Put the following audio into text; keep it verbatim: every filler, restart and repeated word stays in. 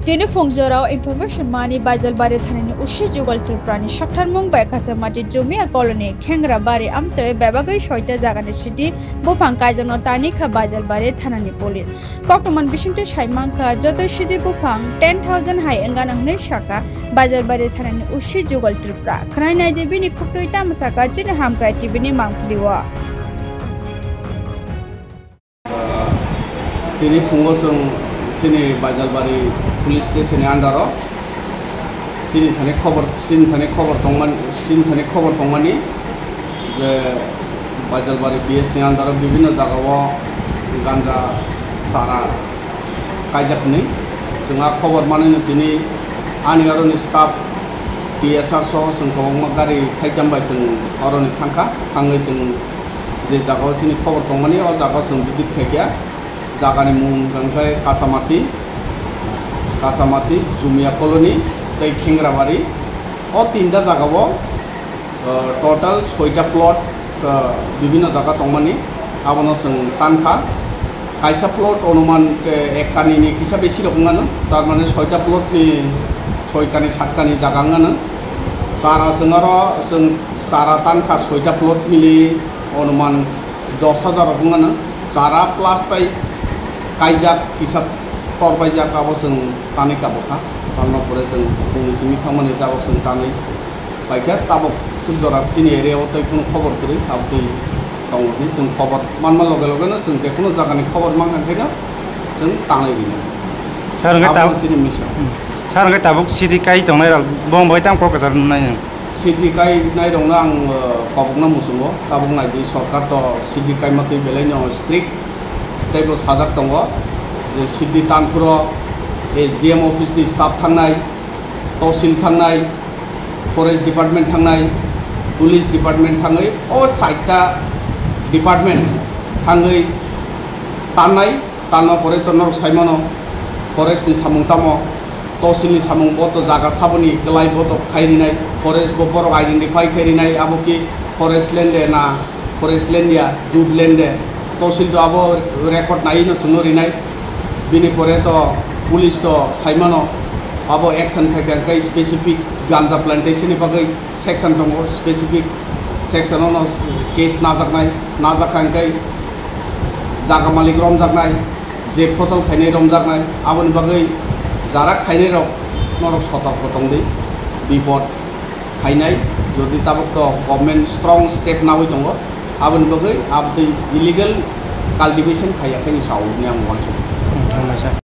Tini phungjorao information mani Baijalbari thanani usi Jugal Tripurani saktharmung bai Kachamati Jumia Colony Khengrabari amchoi bebagwi soita jagani sidi buphang kaijakno tanikha Baijalbari thanani police. Koktwman bisingtwi saimangkha jotoi sidi buphang ten thousand hai wngana hwnwi sakha Baijalbari thanani usi Jugal Tripura. Khwnai naidi bini khuktwi tamo sakha chini Hamkrai T V ni mangpili o. Tini phungo chwng chini Baijalbari police station ni under o chini thani khobor, chini thani khobor tongmani, chini thani khobor tongmani je Baijalbari P S ni under o bibhinno jaga o ganja chara kaijak hwnwi chwng a khobor manwi tini ani aro ni staff T S R soho chwng kwbangma gari thaitham bai chwng aro ni thangkha, thangwi chwng je jaga o chini khobor tongmani, o jaga o chwng visit khaikha. Jagani mung hwnkha khe Kachamati, Kachamati, Jumia Colony tei Khengrabari. O tinta jaga o, uh, total soita plot, uh, bibhinno jaga tongmani, abono chwng tankha. Kaisa plot onuman ke ek kani ni kisa besi rok wngmano, tar mane soita plot ni soi kani, sat kani jaga wngmano. Chara chwng aro chwng chara tankha soita plot mili onuman dos hajar rok wngmano. Chara plus tai kaijak kisa tor paijak, abo chwng tanwi kabukha. Tamno pore chwng bumni simi thangmani tabok chwng tanwi paikha. Tabok swk jora chini area o tei kunu khobor kwrwi, abo twi tongo hwnwi chwng khobor manma loge loge no chwng je kunu jaga ni khobor mankha khe no chwng tanwi rina. Sir, hwnkhe Abo tab-, chini mission. Hmm. Sir, hwnkhe tabuk city kai tongnai rok bo bai tamo kok kwchar nai. City kai nai rok no ang, uh, kobokna muchungo, tabuk nai di sorkar to city kai ma twi belai no strict. Tei bo sajak tongo je sidi tanphuro S D M office ni staff thangnai, tosil thangnai, forest department thangnai, police department thangwi o chaita department thangwi tannai, tanma pore to norok saimano forest ni samung tamo, tosil ni samung bo to jaga saboni kwlai bo to khai rinai, forest bo borok identify khai rinai abo ki forest land de na forest land ya, jute land de, tosil to abo record nai no chwngno rinai. Bini pore to police to saimano abo action khai kha khe specific ganja plantation ni bagwi section tongo, specific section ono case najaknai, najak kha khe jaga malik romjaknai, je phosol khainai romjaknai, aboni bagwi jara khainai rok norok sotorko tongdi, bipod khainai, jodi tabok to government strong step nawi tongo, aboni bagwi abotwi illegal cultivation khaiya khe ni sao hwnwi ang uansukha. Hambaisa.